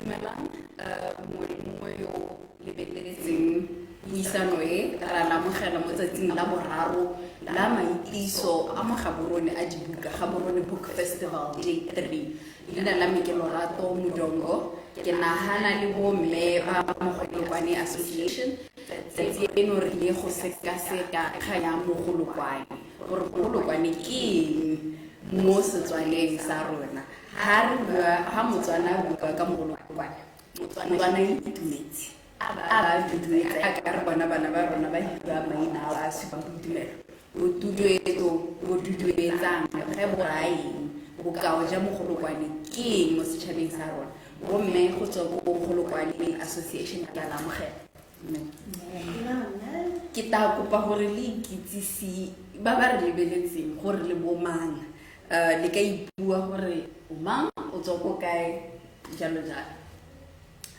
Dumelang mongwe le mongwe yo o lebeletseng puisano e ra lamogela mo tsatsing la boraro la maitiso a mo Gaborone a dibuka Gaborone Book Festival Day 3. Leina la me ke Lorato Mudongo, ke nagana le bomme ba Mogolokwane Association. Tsatsi eno re ile go sekaseka kgang ya mogolokwane, gore mogolokwane ke eng mo Setswaneng sa rona. Ha re bua, ha Motswana a bua ka mogolokwane, Motswana itumetse. A ba duduetsa jaaka re bona bana ba rona ba hiwa maina ao a supang boitumelo. Boduduetso bo duduetsang ge bo raya eng? Bokao ja mogolokwane ke eng mo setšhabeng sa rona? Bomme go tswa ko Mogolokwane Association ke a la amogela. Ke tla kopa gore le ikitsise ba ba re lebeletseng gore le bo mang. Le ka ipua gore o mang, o tswa ko kae, jalo jalo.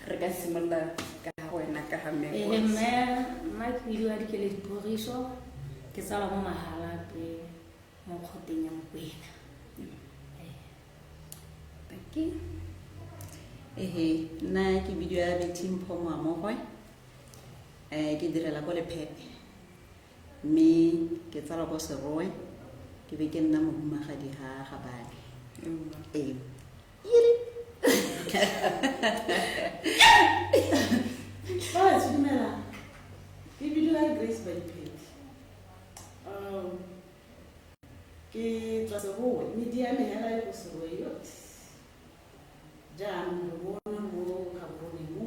Re ka simolola ka ga wena ka ga mme. Ee, mme nna ke bidiwa Dikeledi Pogiso, ke tsalwa mo Mahalapye mo kgoteng ya Mokwena. Thank you. Ehe, nna ke bidiwa Betty Mpho Moamogwe. Ke direla ko Lephepe. Mme ke tsalwa ko Serowe, ke be ke nna mohumagadi ga Gabane. Ee. Ba dumela. Ke bidiwa Grace Baiphethi. Ke tswa Serowe, medi ya me hela e ko Serowe yo. Jaanong re bona mo Gaborone mo,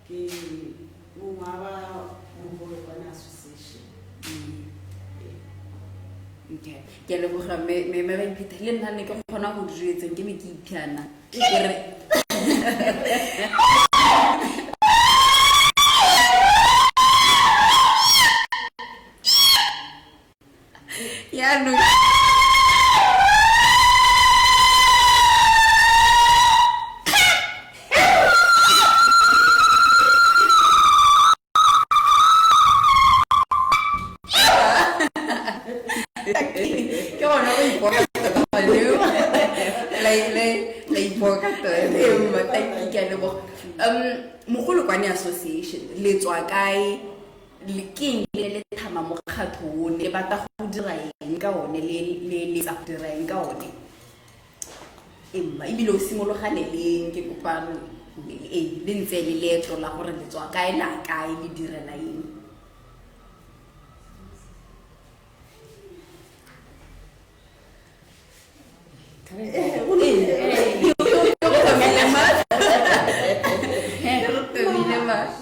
ke mongwe wa ba Mogolokwane Association. Okay. Ke a leboga mme mme mme Baiphethe le nna ne ke kgona go duduetseng ke ne ke iphiana ke re yaanong ke gona go ipoka tota leo la ipoka tota mma thank you ke a leboga. Mogolokwane Association le tswa kae, le ke eng le le thama mokgatho o ne batla go dira eng ka one, le le letsa go dira eng ka one emma ebile o simologane leng? Ke kopa ee le ntse le leetlo la gore le tswa kae la kae le direla eng.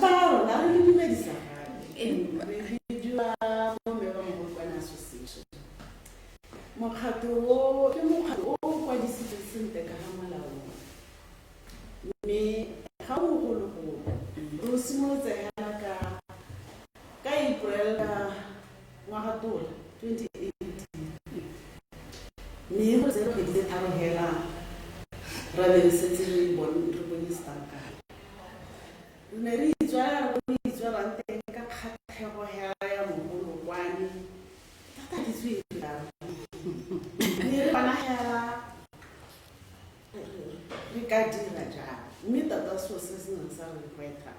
Ba rona re le dumedisa gape. Re bidiwa bomme ba Mogolokwane Association. Mokgatlo o ke mokgatlo o o kwadisitsweng sentle ka ga molaong. Mme ga o mogologolo, re o simolotse hela ka April ka ngwagatola 2018. Mme go tsere kgwedi tse tharo hela ra be re setse re bone setankana. Re ne re itswela re itswelang teng ka kgatlhego hela ya mogolokwane thata ke tswe mme re bona hela re ka dira jang. Mme tota selo se se neng sa re gwetlha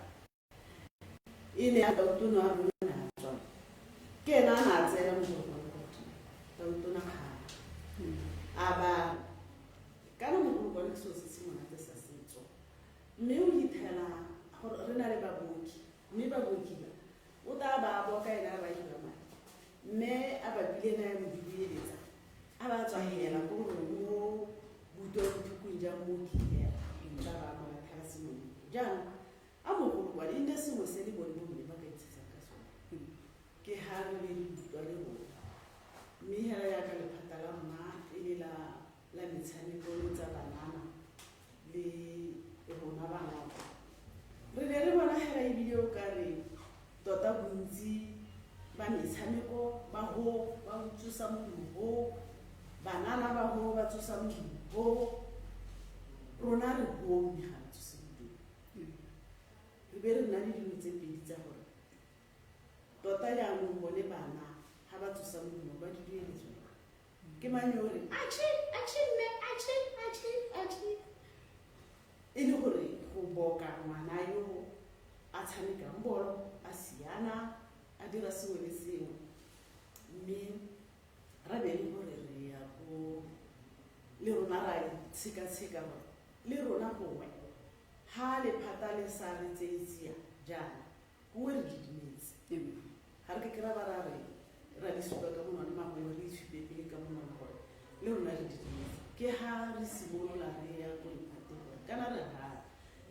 e ne ya tautona wa rona ne a tswa, ke ena a ne a tseela mogolokwane kwa godimo, tautona kgale a ba kana mogolokwane ke selo se se monate sa setso, mme o ithela gore re na le baboki, mme baboki ba o tla ba boka ena a ba hira madi, mme a ba bile na ya mo dudueletsa a ba tswa hela ko gore mo butwa bothukung ja mmoki hela tla ba mo latlhela sengwe. Jaanong a mogolokwane e nne sengwe se le bone bomme ba ka itshetsang ka sone, ke ha re be re utlwa le rona. Mme hela jaaka lephata la rona e le la la metshameko le tsa banana le rona bangwe, re ne re bona hela ebile o ka re tota bontsi ba metshameko ba ho ba tsosa modumo ho, banana ba ho ba tsosa modumo ho, rona re ho mme ga re tsose modumo. Re be re nna le dilo tse pedi tsa gore tota jaanong bone bana ga ba tsosa modumo ba dudueletswe ke mang yo o reng atšhe atšhe mme atšhe atšhe atšhe. E le gore go boka ngwana yo a tshamekang bolo, a siana, a dira sengwe le sengwe. Mme ra be le gore re ya ko le rona ra itshekatsheka gore le rona gongwe ha lephata le sa re tseye tsia jaana, gongwe re didimetse. Ga re ke ra ba ra re ra di supa ka monwana, magongwe re itshupe pele ka monwana gore le rona re didimetse. Ke ha re simolola re ya ko lephateng gore kana re gana,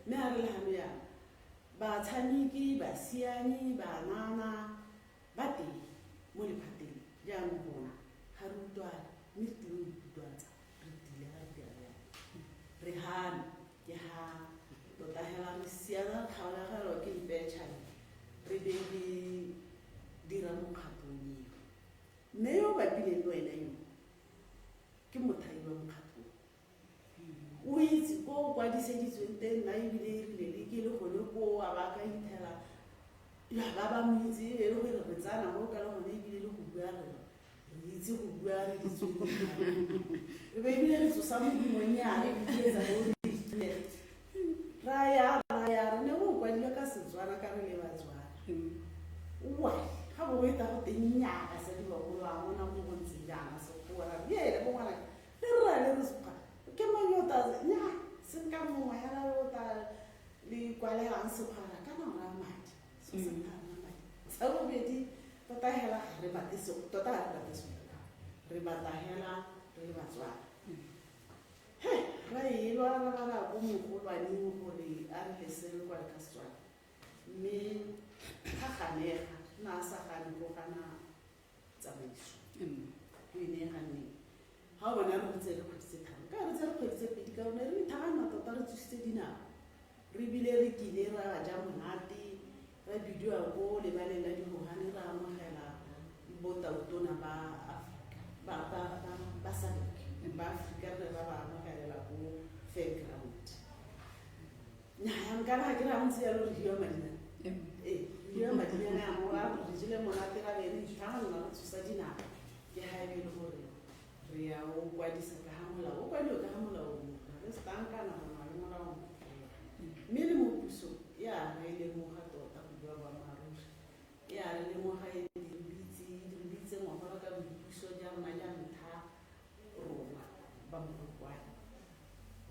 mme ha re le gano yana batshameki, basiani, banana ba teng mo lephateng. Jaanong rona ga re utlwane, mme re tlile go ikutlwatsa, re tile ga re dira jalo re gana. Ke ha tota hela re siana, re kgaolagelwa ke mpetšhane, re be re dira mokgatlhong eo. Mme yo o bapileng le wena yo ke mothai wa mokgatlhong, o itse ko o kwadiseditsweng teng. Nna ebile e rile le ke le gone ko a ba ka ithela ya ba ba mo itse, e le gore re tsana mo ka le gone, ebile le go bua re itse go bua re ditsweng, re be ebile re tsosa modumonyana re ikietsa mo re itumela. Ra ya ra ya re ne go kwadile ka Setswana ka re le Batswana. Ua ga bo eta go teng nnyaa, basadi bagolo a gona mo go ntseng jaana Sekgowa. Ra re ele bo ngwana le rra le re Sekgowa ke mang yo ta nya se ka mongwe hela yo ta le kwalelang Sekgowa kana o raya madi so se nna madi. Sa bobedi, tota hela ga re batle se, tota ga re batle Sekgowa, re batla hela re le Batswana. He ra e lwa ra ba ra ko mogolwaneng gore a re lese re kwale ka Setswana, mme ga ganega na a sa gane go gana tsamaiso go e ne e ganneng. Ga o bona re tsere kgwedi tse 3, ka re tsere kgwedi tse 2 ka rone re ithagana tota, re tsositse dinao, re bile re kile ra ja monate, ra bidiwa ko lebaleng la dihogane, ra amogela botautona ba Afrika ba SADC ba Afrika, re ba ba amogelela ko fairground. Nnyaa, nkana ga ke re a ntse yalo re hiwa madinyana, ee, re hiwa madinyana a mo ra re jele monate, ra be re itlhaganela, re tsosa dinao. Ke ga e be le gore re ya o kwadisa ka ga molao, o kwadiwe ka ga molao re setankana go na le molao, mme le mo pusong e a re lemoga tota go bua boammaaruri, e a re lemoga, e re bitse ngwagola ka boipuso ja rona ja ntlha, rona ba Mogolokwane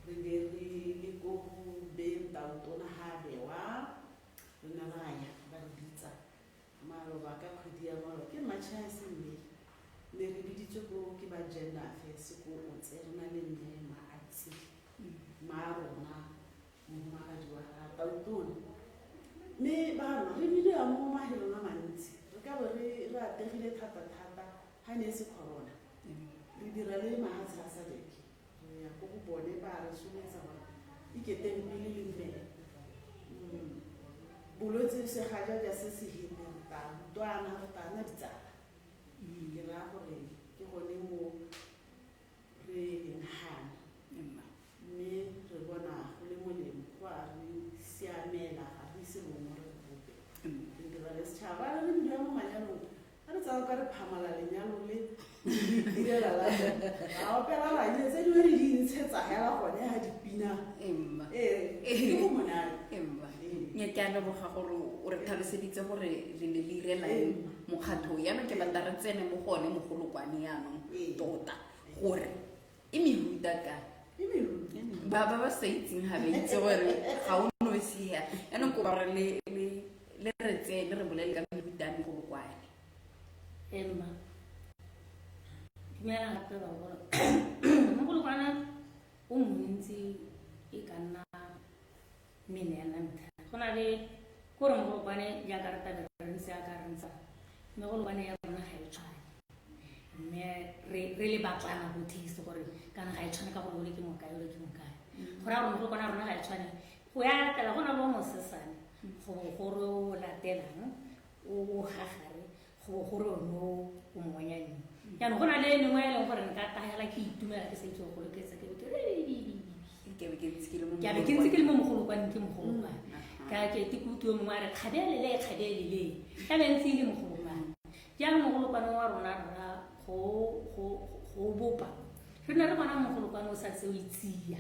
re be re le ko go beng tautona ga bewa, re ne ra ya ba re bitsa maloba ka kgwedi ya maloba ke March ha e se May, ne re biditswe ko ke ba gender affairs ko Otse, re na le mme Maatsi ma rona mohumagadi wa ga tautona. Mme ba rona re bidiwa mo mafelong a mantsi, re ka bo re ategile thata-thata ga ne e se corona. Re dira le mahatshe a SADC, re ya ko go bone, ba re solotsa gore iketeng pele le mmele bolwetse se ga jaja se se heme, re tla rutwana, re tla nna ditsala. Ke raya gore ke gone mo re leng gane, mme re bona go le molemo, go a re siamela, ga re ise rongwe re bope. Re dira le setšhaba, re bidiwa mo manyalong, ga re tsaya ka re phamala lenyalo le direla la ra opela ra ile tse dingwe re di ntshetsa hela gone ga dipina. Ee, ke go monate. Nya ke a leboga gore o re tlhaloseditse gore le ne le irelang mokgatlho. Yaanong ke batla re tsene mo go one mogolokwane yaanong tota, gore e mehuta ka ba ba ba sa itseng ga ba itse gore ga o nosi ya. Yaanong kopa gore le re tseye le re bolele ka mehuta ya megolokwane. Emma, dumela gape bagolo. Mogolokwana o montsi e ka nna mene ya nna metlhano. Go na le kore mogolokwane jaaka re tabe re ntse ya ka re ntsa megolokwane ya rona ga e tshwane, mme re le Batswana botlhe gore kana ga e tshwane ka gore ole ke mokae, ole ke mokae. Go raya gore mogolokwane ya rona ga e tshwane go ya latela, go na le o mosesane, go bo gore o latelang o gagare, go bo gore one o mongwanyaneng. Jaanong go na le e mengwe e leng gore nka tagela ke itumela ke sa itse gore ke tsa ke be ke ke be ke ntse ke le mo ke a be ke ntse ke le mo mogolokwaneng, ke mogolokwane ka ke te ke utlwe mongwe a re kgabelele kgabelele ka be ntse e le mogolokwane. Jaanong mogolokwane wa rona rra go bopa Re ne re bona mogolokwane o sa tse o itsia,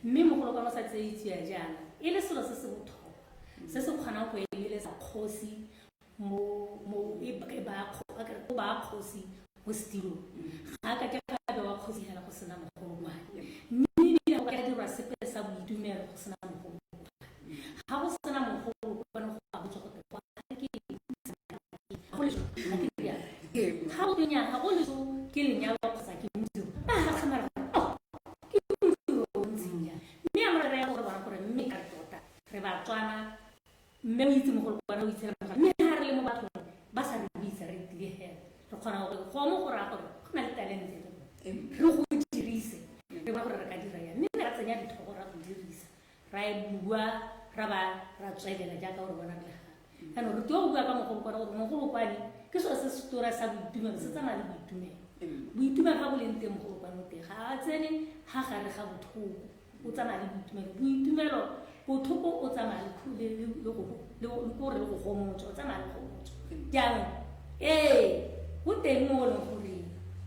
mme mogolokwane o sa tse o itsia jaana e le selo se se botlhokwa se se kgonang go emeletsa kgosi mo e ba kgosi mo setilong. Ga a ka ke ga bewa kgosi hela go sena mogolokwane, mme ebile go ka dirwa sepe sa boitumelo go sena mogolokwane. Ga go sena mogolokwane go a botswa gote ga go nya ga go leso ke lenyalo kgotsa ke modiro, ba gakgamala ke modiro o ntseng jang. Mme a re ya gore bona gore mme ka tota re Batswana, mme o itse mogolokwane o itse mme ga re le mo bathong ba sa re buisa re tlile hela re kgona gore go mo go raya gore go na le talente re go dirise, re bona gore re ka dira yang. Mme ne ra tsenya ditlhogo ra go dirisa, ra e bua ra ba ra tswelela jaaka gore bona re le gape. Jaanong re tio go bua ka mogolokwane gore mogolokwane ke selo se se tora sa boitumelo, se tsamaya le boitumelo. Boitumelo ga bo leng teng mogolokwane o teng, ga a tsene ga gare ga botlhoko, o tsamaya le boitumelo. Boitumelo botlhoko o tsamaya le go gomotsa, o tsamaya le gomotsa. Jaanong ee go teng mo e leng gore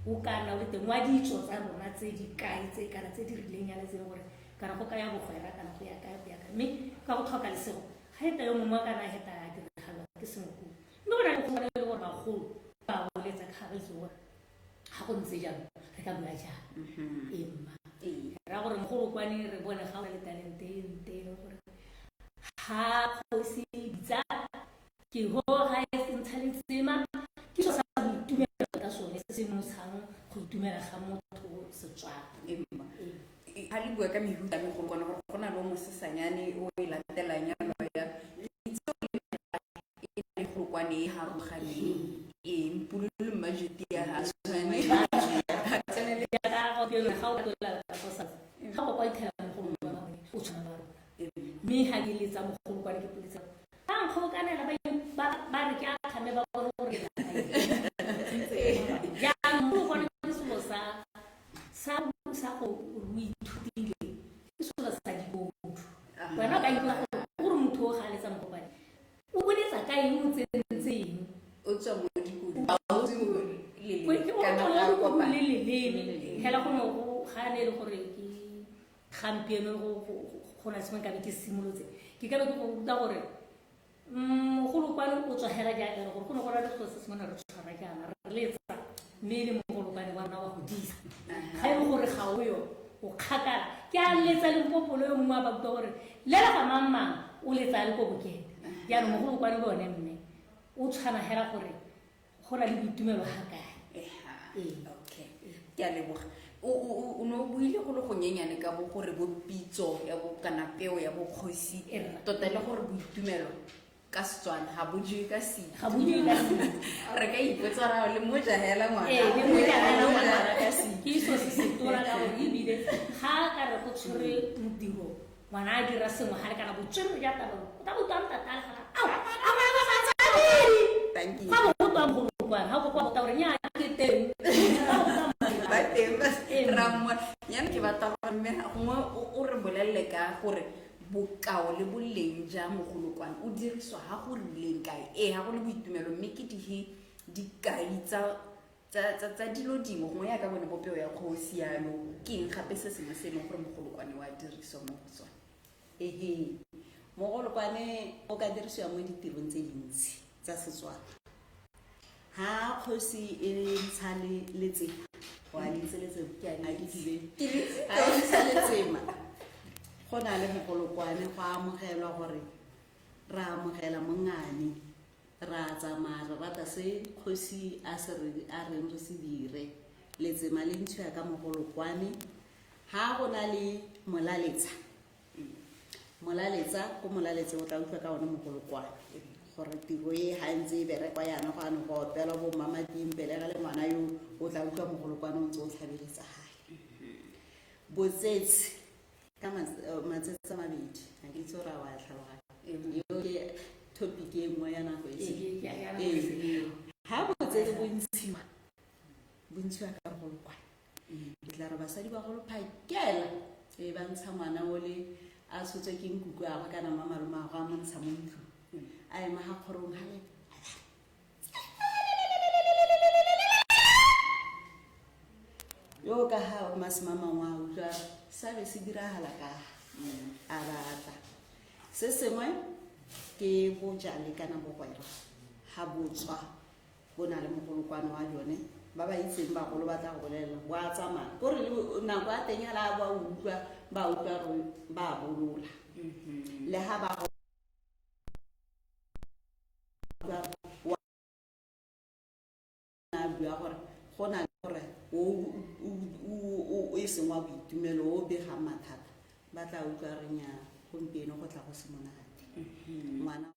o ka nna o le teng wa ditso tsa rona tse di kae tse kana tse di rileng yana tse e leng gore kana go kaya bogwera kana go ya kae go ya kae, mme ka go tlhoka lesego ga eta yo mongwe kana heta a diragalwa ke sengwe koo. Mme go na le go le gore bagolo ba boletsa ka ga ba itse gore ga go ntse jalo re ka bua jang. Ee mma, ra gore mogolokwane re bone ga o na le talente e nte e leng gore ga kgosi bitsa ke ho ga e ntsha letsema ke so sa boitumelo ka sone se se ntshang go itumela ga motho Setswana. Ga le bua ka mehuta megolokwane gore go na le o mosesanyane o e latelang yalo ya itse e na le golokwane e harologaneng. Ee, Mpule le Mmajeti ya ga tshwane. Jaaka gompieno ga o tlola ka go sa ga go kwa ithela mogolokwane o tshwana wa rona, mme ga ke letsa mogolokwane ke poletsa ba nkgobokanela ba re ke a kgame ba bone gore ke jaanong mogolokwane ke selo sa go o ithutile, ke selo sa dibodu. Wena o ka ipotsa gore motho o ga letsa mogolokwane o boletsa ka eng, o tsentseng o tswa mo dikodu le leleme hela go ne go ga ne e le gore ke gampieno go na sengwe nkabe ke simolotse ke ka be ke go ruta gore mogolokwane o tswa hela jaaka gore go ne go na le selo se sengwe ne re tshwara jaana re letsa mme e le mogolokwane wa rona wa go disa ga e le gore ga o yo o kgakala ke a letsa Limpopo yo mongwe a ba utlwa gore lela ga mang mang o letsa le ko bokete. Jaanong mogolokwane le one mme o tshwana hela gore go na le boitumelo ga kae. Okay, ke a leboga. O ne o buile go le gonyenyane ka bo gore bo pitso ya bo kana peo ya bokgosi tota le gore boitumelo ka Setswana ga bo jewe ka setu. Ga bo jewe ka setu. Re ka ipotsa ra le mo ja hela ngwana. Ee, le mo ja hela ngwana ka setu. Ke iso se se tora ka gore ebile ga ka re go tshwere modiro ngwana a dira sengwe ga le kana botswerere ja taba o tla utlwa ntate a le gana ao a ba ba ba Thank you. Ga bo go tswa mogolokwane ga go kwa botsa gore nya ke teng. Ba teng ra mmona. Yana ke batla gore mme gongwe o re bolelele ka gore bokao le boleng ja mogolokwane o diriswa ga go rileng kae. Ee, ga go le boitumelo mme ke dihe dikai tsa dilo dingwe gongwe yaka bone bopeo ya kgosi yalo ke eng gape se sengwe se e leng gore mogolokwane wa diriswa mo go sone. Ehe, mogolokwane o ka dirisiwa mo ditirong tse dintsi tsa Setswana. Ha kgosi e ntsha letsema, wa le itse letsema? A ke dire. Ha e ntsha letsema, go na le mogolokwane go amogelwa gore ra amogela mongane, ra tsamaya re rata se kgosi a se re a reng re se dire. Letsema le ntshiwa ka mogolokwane. Ha go na le molaletsa, molaletsa ko molaletsa o tla utlwa ka one mogolokwane gore tiro e ga ntse e berekwa yana go ane go opelwa bo mmamating pelega le ngwana yo o tla utlwa mogolokwane o ntse o tlhabeletsa gae. Botsetse ka matsetse a mabedi ga ke itse gore a wa tlhaloganya eo ke topic e nngwe ya nako e sele. Ha botsetse bo ntshiwa ka mogolokwane, ke tla re basadi ba golo phakela e ba ntsha ngwana o le a tshotswe ke nkuku a gwe kana mma malome a go a mo ntsha mo ntlong a ema ga kgorong ga le yo ka ka ga masome a mangwe a utlwa sa be se diragala ka a batla. Se sengwe ke bojale kana bogwera ga botswa bo na le mogolokwane wa jone, ba ba itseng bagolo ba tla go bolelela bo a tsamaya kore le nako ya teng hela ba utlwa ba utlwa gore ba bolola le ga ba utlwa wa bua gore go na le gore o e seng wa boitumelo o begang mathata, ba tla utlwa re nya gompieno go tla go se monate ngwana.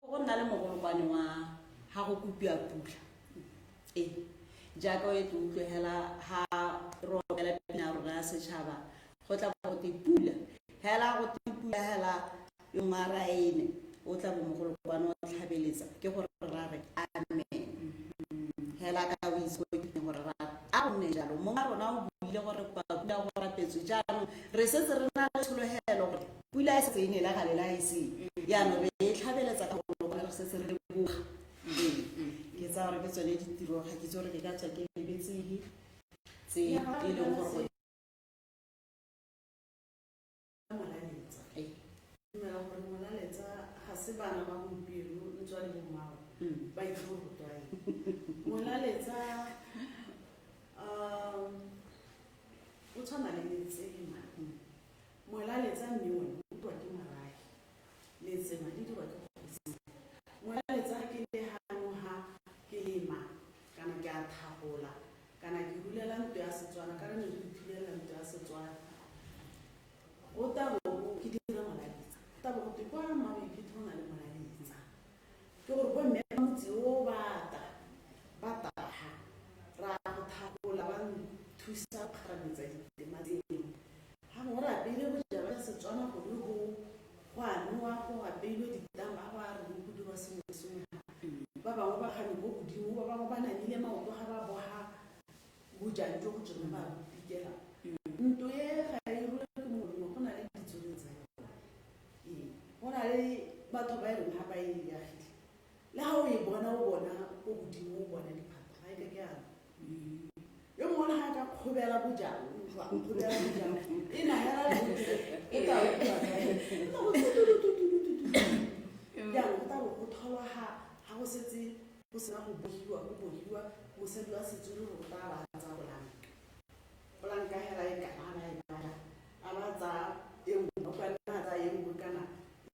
Go nna le mogolokwane wa ga go kopiwa pula, ee, jaaka o tle utlwe hela ha re opela pina ya rona ya setšhaba, go tla go te pula hela, go te pula hela, yo mongwe a raene o tla bo mogolokwane o tlhabeletsa, ke gore ra re amen hela ka o itse gore ra a go nne jalo. Mongwe a rona o buile gore kopa pula go rapetswe, jaanong re setse re na le tshologelo gore pula e setse e nele gale la e seng, jaanong re e tlhabeletsa ka mogolokwane, re setse re leboga. Ee, ke tsaya gore ke tsone ditiro, ga ke itse gore ke ka tswa ke lebetseng tse e leng gore Molaletsa. Ee. Dumela gore molaletsa ga se bana ba gompieno ntswa le bomao ba itse go rutwa eng. Molaletsa o tshwana le letsema. Molaletsa mme one o dirwa ke morahi, letsema le dirwa ke kgosi. Molaletsa ke le gano ha ke lema kana ke a thagola kana ke rulela ntlo ya Setswana, ka re ne re ithulela ntlo ya Setswana, go tabo ke dira molaletsa, go tabo go twe kwa Mmaboiphitlho go na le molaletsa, ke gore bo mme ba motse o bata ba taga ra go thagola, ba nthusa go kgarametsa ditema tseo. Ga gongwe re apeile bojalwa jwa Setswana, gongwe go a nowa, go apeilwe ditama, go a reng, go dirwa sengwe le sengwe. Ba bangwe ba gane ko godimo, ba bangwe ba namile maoto ga ba boga bojang jo go tsone ba bo pikela. Ntlo e ga e rule ke mongwe le mongwe, go na le ditso tsa yone. Ee, go na le batho ba e reng ga ba e agile, le ga o e bona, o bona ko godimo, o bona diphata, ga e ka ke a yo mongwe le ga a ka kgobela bojang, a kgobela bojang e na hela o tla utlwa jaanong go tla bo go tholwa ga go setse go sena go bohiwa, go bohiwa mosadi wa setso le gore o tla ba tsa polanka, polanka hela e kana a ba e baya, a ba tsaya e nngwe, o ka nna a tsaya e nngwe kana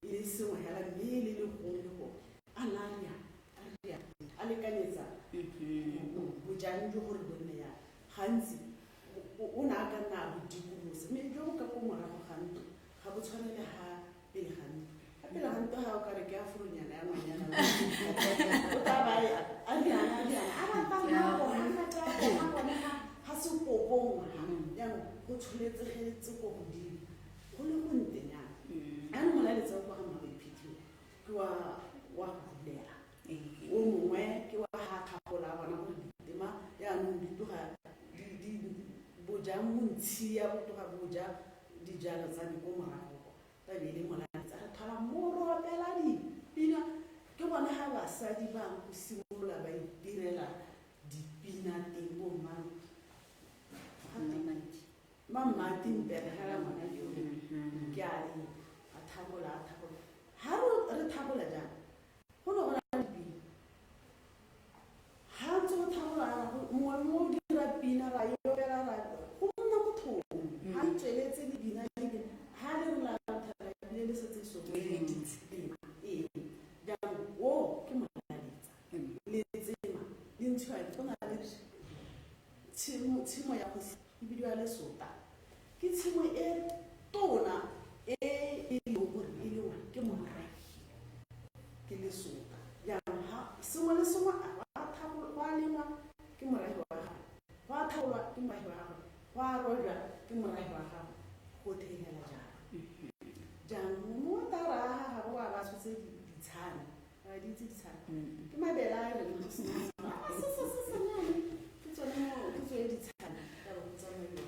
e le sengwe hela, mme e le legong le go a nna a riana a lekanyetsa bojang jo gore bo nne yang. Gantsi o ne a ka nna a bo dikolosa, mme jo bo ka ko morago ga ntlo ga bo tshwane le ga pele ga ntlo. Ga pele ga ntlo ga o ka re ke aforonyana ya ngwanyana, o tla ba a riana a riana a rata nako ga gone ga sekopong ga jaanong go tsholetsegetse ko godimo go le go ntenyana. Jaanong molaletsa o kwa ga Mmaboiphitlho ke wa go rulela, o mongwe ke wa ga kgagola a bona gore ditema jaanong di tloga bojang montshiya, bo tloga bo ja dijalo tsa me ko morago kwa, tabe e le molaletsa, re thola moro opela dipina. Ke gone ga basadi ba go simolola ba itirela dipina teng, bo mmamati mpere gela ngwana yo ke a le a thagola a thagola. Ga re thagola jang, go ne go na le dipina ga ntse go thagola, mongwe le mongwe o dira pina, ra e opela, ra go nna mothong ga le tsweletse le bina le bina, ga le re la thela ebile le setse so. Ee, jaanong o ke molaletsa. Letsema le ntshiwa, go na le tshimo, tshimo ya kgosi e bidiwa lesota, ke tshimo e tona e e leng gore e lengwa ke morahi, ke lesota. Jaanong ga sengwe le sengwe go a lengwa ke morahi wa gagwe, go a thaolwa ke morahi wa gagwe, go a rojwa ke morahi wa gagwe, go thelela jalo. Jaanong mo tara ga gabo ba ba tshotse ditshane, ba di itse ditshane, ke mabele a reng ke tsone ke tsone ditshane, ka go tsamaiwa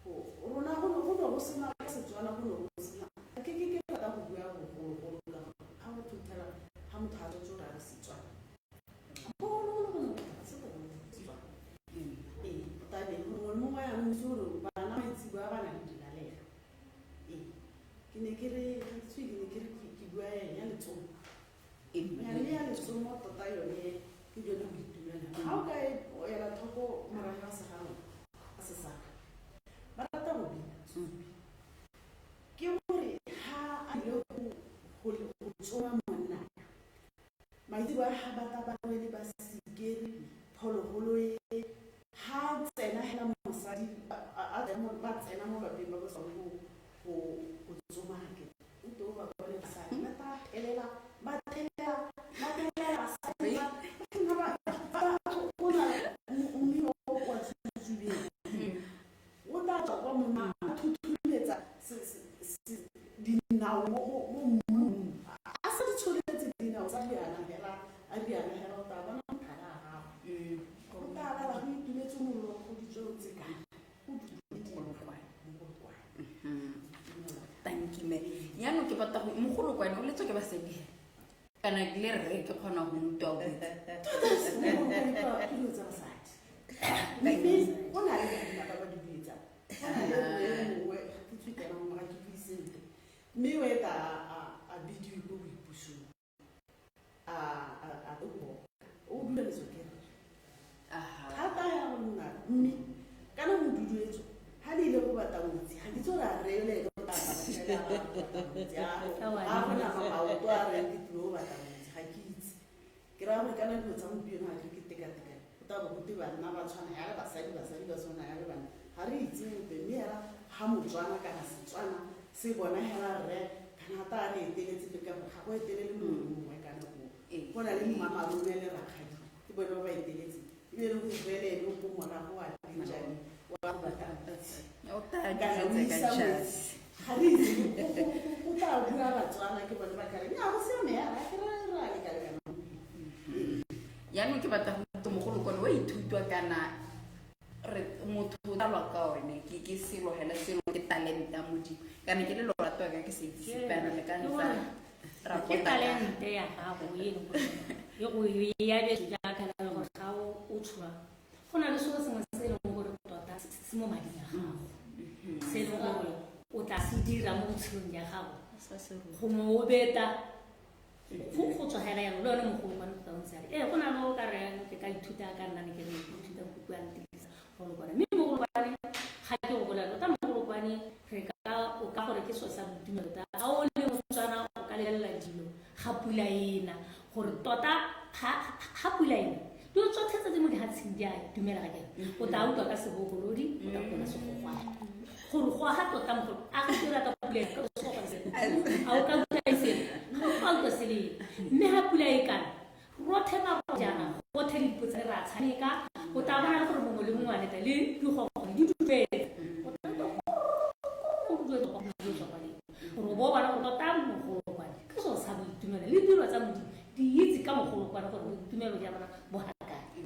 go rona go ne go sena Setswana, go ne go sena ke rata go bua bogologolo ka gore ga go thuthela ga motho a tsotse o ra re Setswana. ntse gore bana maitseboa ba na le dilalelo. Ee, ke ne ke re ke ne ke re ke bua ya letsomo. Mme ya letsomo tota yone ke jone boitumelo. Ga o ka ela tlhoko morafe wa segarona a sesaka ba rata go bina. Ke gore ha a ile go tsoma monna, maitseboa ga ba tla ba rwele ba sikere phologolo e, ha tsena hela mosadi ba tsena mo lapeng ba ba tswang go tsoma ke o to ba bone basadi ba tla thelela ba thelela ba thelela basadi ba go na mmino wa tsutsubeng o tla tswa kwa monna a thuthumetsa dinao mo mmung a sa di tsholetse dinao tsa riana hela a riana hela o tla bona motlhala a gago o tla lala go itumetse mollo go ditsweo tse kae go Mogolokwane. Thank you, mme. Yaanong ke batla go mogolokwane o letswa ke basadi hela kana le rre ke kgona go utlwa o botse. Tota dilo tsa basadi, mme go na le banna ba ba di buetsang. Go na le rre mongwe, ga ke tswe kana mongwe, ga ke bue sentle, mme o eta a bidiwe ko boipusong a tlo boka o dueletswa ke rre thata ya go nna, mme kana moduduetso ga le ile go batla ngwetsi ga ke tse gore a rele ene o tla a gona maoto a reng ke tlile go batla ngwetsi. Ga ke itse, ke raya gore kana dilo tsa gompieno ga ke ke tekatekane go tla bo gote banna ba tshwana ya le basadi, basadi ba tshwana ya le banna, ga re itse ope. Mme hela ga Motswana kana Setswana se bona hela rre kana ta a re eteletse pele ka gore ga go etelele mongwe le mongwe ka nako. Go na le mmamalome le rakgadi, ke bone ba ba eteletse, ebile le go rre le ene o ko morago wa penjane wa go batla ngwetsi. O tla kana o diretsa ka isa jazz. ngwetsi, ga re itse go tla bua Batswana ke bone ba ka reng a go siame yara ke re re a lekalekana. Yaanong ke batla go utlwa mogolokwane wa ithutwa kana re motho o tsalwa ka one ke selo hela selo ke talente ya Modimo kana ke le lorato ka ke se itse sepe ana le ka ntsa ra Ke pota ka talente ya gago e leng gore e go e abetswe jaaka le gore ga o tsholwa go na le selo sengwe se e leng gore tota se mo mading a gago se e leng gore o tla se dira mo botshelong jwa gago gongwe o beta go tswa hela yalo le one mogolokwane tota o ntse yalo. Ee, go na le o ka reng ke ka ithuta ka nna ne ke re ke ithuta go bua ntirisa mogolokwane, mme mogolokwane ga ke go bolela tota mogolokwane re ka o ka gore ke selo sa boitumelo tota ga o le Motswana o ka lebelela dilo ga pula ena gore tota ga pula ena dilo tsotlhe tse di mo dihatsheng di a itumela ga kere o tla utlwa ka sebokolodi o tla utlwa ka segogwane gore go aga tota mogolo a go dira ka pula ena ka segogwane se a o ka utlwa e sele ga o ka utlwa selele, mme ga pula e kana rothe maro jaana gothe le dipotsa re a tshameka o tla bona le gore mongwe le mongwe a leta le digogwane di duduetsa o tla utlwa go duduetsa go duduetsa kwa leng gore o bo o bona gore tota mogolokwane ke selo sa boitumelo le dilo tsa Modimo di itse ka mogolokwane gore boitumelo ja bona bo ga kae.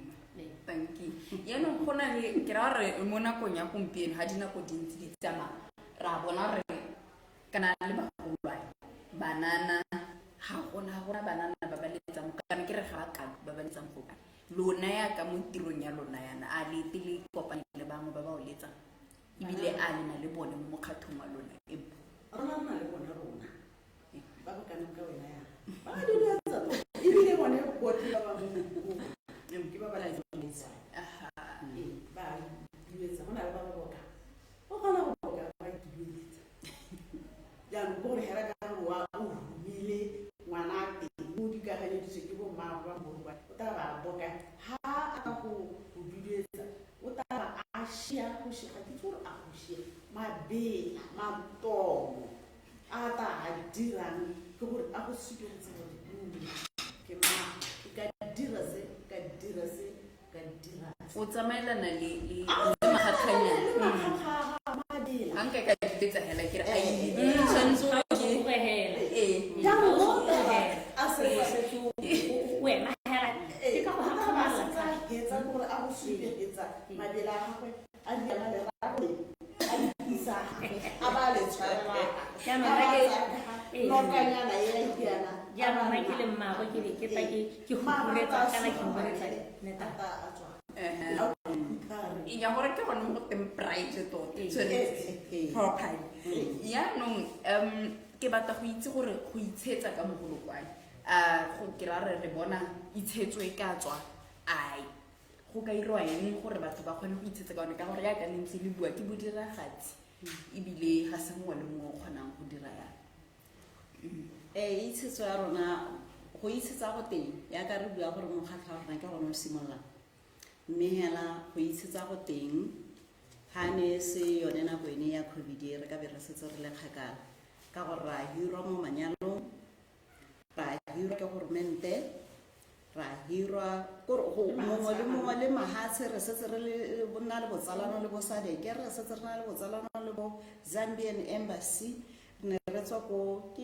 Thank you. Yaanong go na le ke raya gore mo nakong ya gompieno ga dinako dintsi di tsamaya ra bona gore kana le bagolwane banana ga gona banana ba ba letsang kana ke re ga ba kalo ba ba letsang go lona yaka mo tirong ya lona yana a le ete le kopane le bangwe ba ba o letsang ebile a le na le bone mo mokgathong wa lona empo? Rona re na le bone, rona ba ba kanang ka wena yana ba duduetsa tota, ebile bone botlhe ba ba mo ke ba ba letsang. Ee, ba duduetsa, go na le ba ba bokang, o kgona go boka ba ituduetsa. Jaanong ke gore hela ka gore wa o humile ngwana a teng o dikaganyeditswe ke bommago ba morwa o tla ba boka ha a ka go duduetsa o tla ba a shia go shia ga ke itse gore a go shia mabela matomo a tla a dirang ke gore a go supegetse gore ke mang ke ka dira se ka dira se ka dira se. O tsamaelana le makgakganyana. Le makgakga a mabela. Ga nka ka duduetsa hela ke re a e tshwanetse Ga gore o sotlegela. Ee. Jaanong O o tla ba sotlegela. a O setse setse o ema hela ke ka go o tla ba gakgamala setse a hetsa ke gore a go supegetsa mabela a gagwe a diana lerato a le isa a ba le tshwarela Jaanong a ba nna tsaya nokanyana e a diana. Jaanong nna ke le mmaagwe ke be ke tla ke hukuretsa kana ke hukuretsa neta. A tswa a phutha. Ya gore ke gone mo go teng pride tota Ee. tshwanetse Ee. properly. Yaanong ke batla go itse gore go itshetsa ka mogolokwane go ke ra re re bona itshetso e ka tswa ai go ka irwa eng gore batho ba kgone go itshetsa ka one, ka gore yaka le ntse le bua ke bodiragatsi ebile ga se mongwe le mongwe o kgonang go dira yalo. Ee, itshetso ya rona go itshetsa go teng yaka re bua gore mokgatlho wa rona ke gone o simololang, mme hela go itshetsa go teng ga ne se yone nako ene ya COVID e re ka be re setse re le kgakala, ka gore ra hirwa mo manyalong, ra hirwa ke goromente, ra hirwa kore go mongwe le mongwe le mahatshe, re setse re le na le botsalano le bo SADC, re setse re na le botsalano le bo Zambian Embassy, re ne re tswa ko ke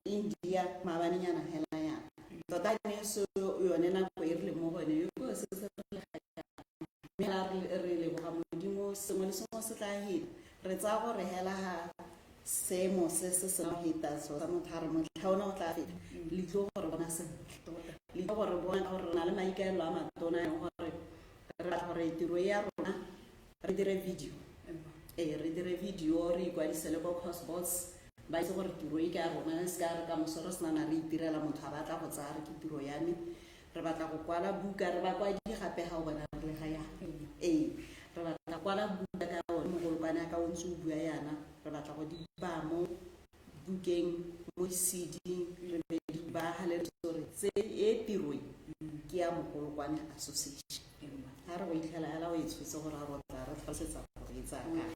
India maabanenyana hela yana. Tota ne se yone nako e re leng mo go yone yo setse re le kgakala, mme hela re leboga Modimo, sengwe le sengwe se tla heta. Re tsaya gore hela ga seemo se se sena go heta so sa motho a re motlha ona o tla feta, le tlo gore bona sentle, le tlo gore bona gore re na le maikaelelo a matona a leng gore re batla gore tiro e ya rona re dire video, ee, re dire video, re ikwadise le bo Cosbots, ba itse gore tiro e ke ya rona, se ka re ka moso re senana re itirela motho a batla go tsaya re ke tiro ya me. Re batla go kwala buka, re bakwadi gape ga o bona re le ga yana, ee, re batla go kwala buka ka one mogolokwane a ka o ntse o bua yana, re batla go di baya mo bukeng, mo CD-ing, re be di baga le gore tse e tiro e ke ya Mogolokwane Association. Ga re go itlhela hela o e tshotse gore a re tla re tlhalosetsa gore e tsaya kae,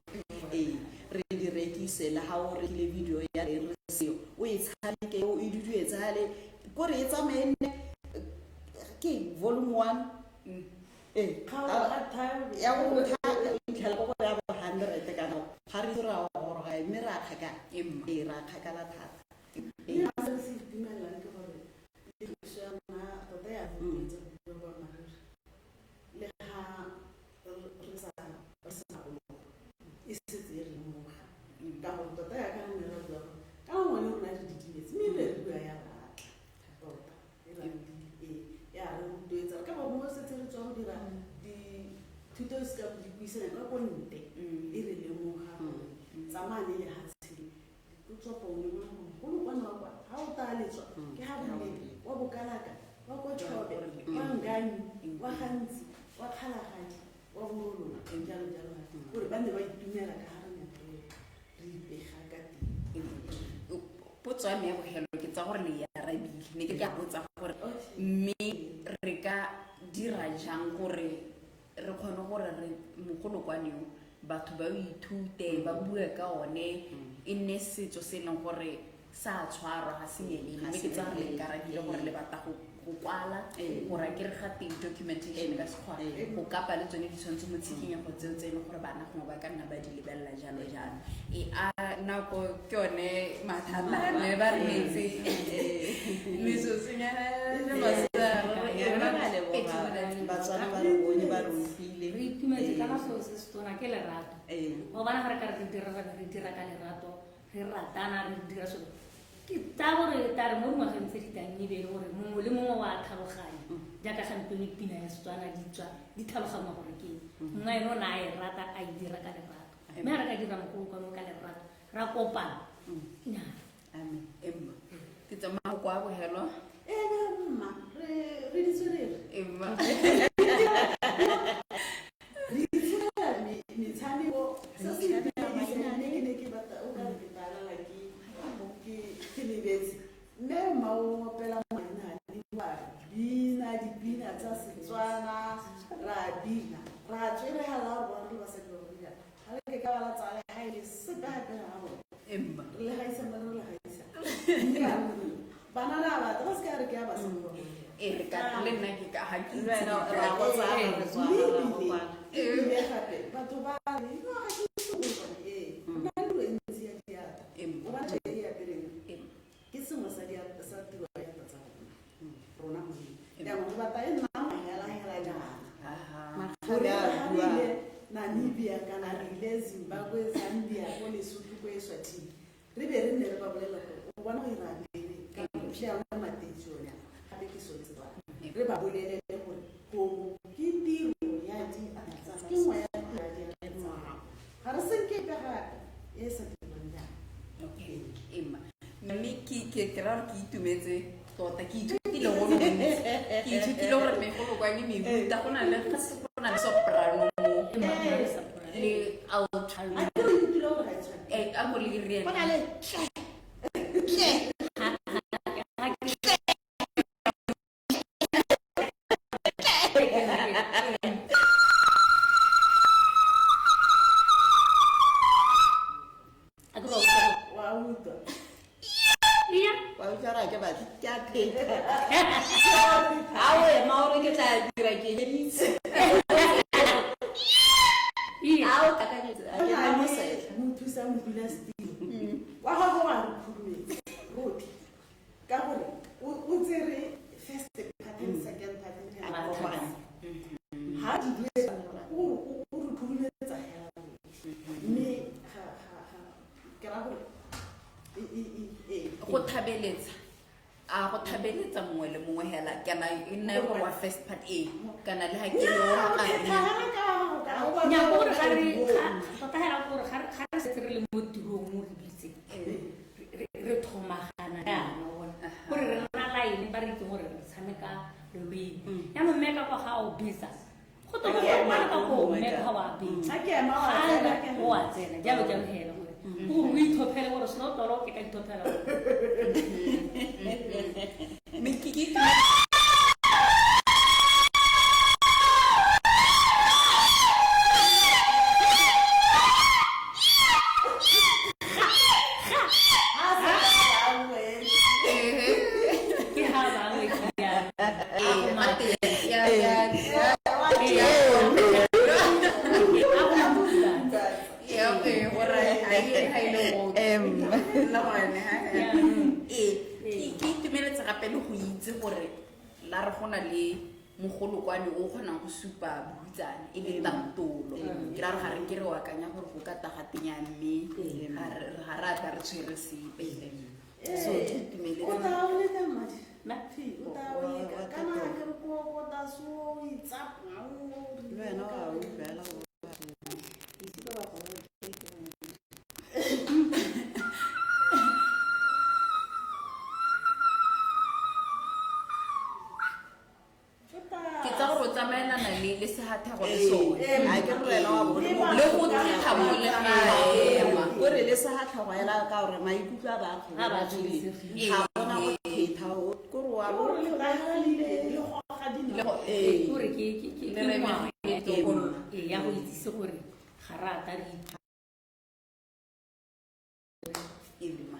ee, re di rekise le ga o rekile video ya teng re seo o e tshameke o e duduetse gale kore e tsamaye nne ke volume 1, ee, ya go itlhela ko go ya bo 100 kana ga re itse re a goroga, mme re a kgakala, ee, re a kgakala thata. Mme se re se itumelang ke gore tiriso ya rona tota ya rotloetsa go bua boammaaruri, le ga re sa re sena go e setse e re lemoga, ka gore tota yaka re ne ra bua gore ka nngwe le rona re didimetse, mme re bua ya ratla tota e ra ee ya re rotloetsa ka gore mo setse re tswa go dira dithuto se ka dipuisano ka ko ntle, e re lemoga gore tsamaya le lehatshe le o tswa pone mo mogolokwane wa kwa ga o taya letswa ke ga boledi wa Bokalaka wa ko Chobe wa Ngami wa Gantsi wa Kgalagadi wa Borolong jalo jalo, gore ba ne ba itumela ka ga re ne re ipega ka teng. Potso ya me ya bogelo ke tsa gore le e arabile, ne ke tla botsa gore mme re ka dira jang gore re kgone gore re mogolokwane yo batho ba o ithute, ba bue ka one, e nne setso se e leng gore sa tshwarwa ga se nyelele. Mme ke tsaya gore le nkarabile gore le batla go kwala gore a ke re ga teng documentation ka sekgwa go kapa le tsone ditshwantsho mo tshikinyego tseo tse e leng gore bana gongwe ba ka nna ba di lebelela jalo jalo. E a nako ke yone mathata ne ba re netse metsotsonyana le Batswana ba re bone ba re utlwile. Re itumetse ka selo se se tona ke lerato. Ee. Go bona ga re ka re dira re dira ka lerato, re ratana, re dira selo ke tsa gore ta re mo dingwageng tse di tang e be e le gore mongwe le mongwe wa tlhaloganya, jaaka gampieno pina ya Setswana di tswa di tlhaloganya gore ke eng. Mongwe ene o ne a e rata a e dira ka lerato, mme ga re ka dira mogolokwane ka lerato ra kopana nnyaa. Amen. Emma ke tsamaya kwa bogelo. Ee mma, re ditswerere. Emma. Re itshirela metshameko se se itumedisang, mme ke ne ke batla o ka re ke talala ke lebetse, mme mma o opela mainane, wa bina dipina tsa Setswana, ra bina ra tsweregela re bona re le basadi ba gore ga le ke ka ba la tsaya le ga e le sepe gape ga bona. Emma. Re le gaisa mo re le gaisa. Mme ba re, banana ba batla ba se ka re ke ya basadi ba bagolo. E re ka le nna ke ka ga ke Le itse wena ke ra ka- go tsaya re tswa Mme ra go ebile kwala. ebile gape batho ba re no ga ke itse go tswa ee nna le dilo e ntsi ya diatla. Emma. O batla e apereng Emma. ke sengwe sa diatla sa tiro ya diatla tsa rona mo jaanong re batla e nna hela hela jaana. Aha. Gore Makgabe a ga re bua. ile Namibia kana re ile Zimbabwe, Zambia, ko Lesotho, ko Eswatini, re be re nne re ba bolela gore o bona go ira bele ka yona mateisi one gape ke sone Setswana, re ba bolelele gore kobo ke tiro ya diatla, ke nngwe ya ra gore ke itumetse tota, ke ithutile go le gontsi. Ke ithutile gore megolokwane mehuta, go na le ga se go na le soprano mo le alto. A ke re ithutile gore ga e tshwane. Eh, a ko le Go re na le tle tle. A ke ba utlwa. Wa utlwa. Iya. Wa utlwa gore ha ke batle, ke a pheta. Ha o ema o re ke tla dira ke editse. Iya. Ha o kakanyetsa, ha ke na mosetlha. Mothusa modulasetilo wa gago wa re khurumetse rotlhe ka gore o tsere first part and second part and A kopana. Ha di dire o re khurumetsa hela rotlhe, mme ga ke ra gore Go thabeletsa, a go thabeletsa mongwe le mongwe hela, kana e nna gore wa first part e kana le ha ke le wa Nnyaa, o a kgetha hela ka o batla Nya gore ga re go- tota hela gore ga re setse re le mo tirong mo re bitse re thomagana jaana, wa bona gore re nna line ba re itseng gore re tshameka lolweng. Jaanong mme ka kwa ga o betsa go to go ka ko mme ka wa betsa, Ha ke ema wa tsena, ha ke ema. o a tsena jalo jalo hela gore gore o ithophele gore senotlolo ke ka ithophela. Mme ke Ha se bangwe. Ke ha bangwe ke ya Ee, ga teng, ya a go mpulatsa. Ya, ee, gore ha e ha e le go nna gone ha. Ee, ke itumeletse gape le go itse gore la re go na le mogolokwane o kgonang go supa bohutsana e le tantolo. Ke ra re ga re ke re o akanya gore go ka tagatenya, mme ga re a tla re tshwere sepe, so ke O itumeletse. tla o leka madi. Ma? Phi, o tla o leka. Kana ha ke re ko ta so o itsapa, o Le wena wa utlwela o. Itse ba ba gore ke Ke tsa gore o tsamaelana le sehathego le sone. Ha ke re wena wa bo Le go thetha mo le ga ema. Kore le sehatlhogo hela ka gore maikutlo a ba A ba kgobegile. Ga gona go thetha, kore wa bo Gore le tla le goga Le dinao. ee. Gore ke Le re ngwao le tokololo. ee, ya go itsise gore ga re ata re Ema.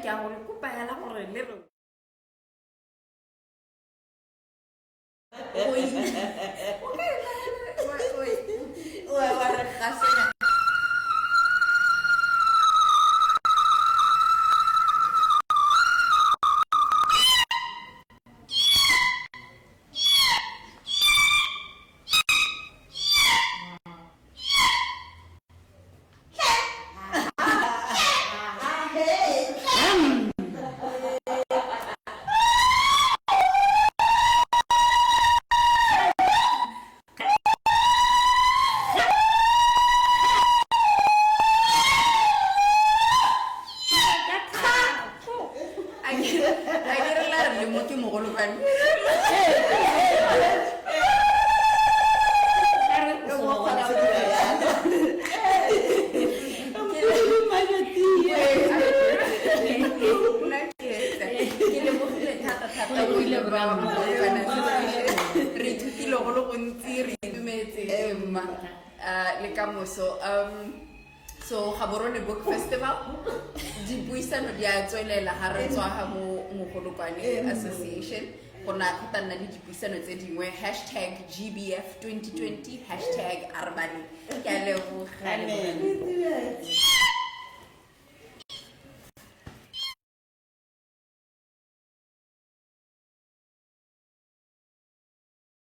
Ke a go le kopa hela gore le re Oi. O ka e oi. Wa re gasenya. A ke re la re le mo ke mogolokwane. Ka re o soba wa Nna ke etsa. Ke lebogile thata thata Go lebogile ba rona. Mogolokwane Association. Re ithutile go le gontsi, re itumetse mma. Le ka moso. So Gaborone Book Festival dipuisano di a tswelela ga re tswa ga mo Mogolokwane Association, go na go tla nna le dipuisano tse dingwe. #GBF 2020 #Arebale. Ke a leboga. Amen.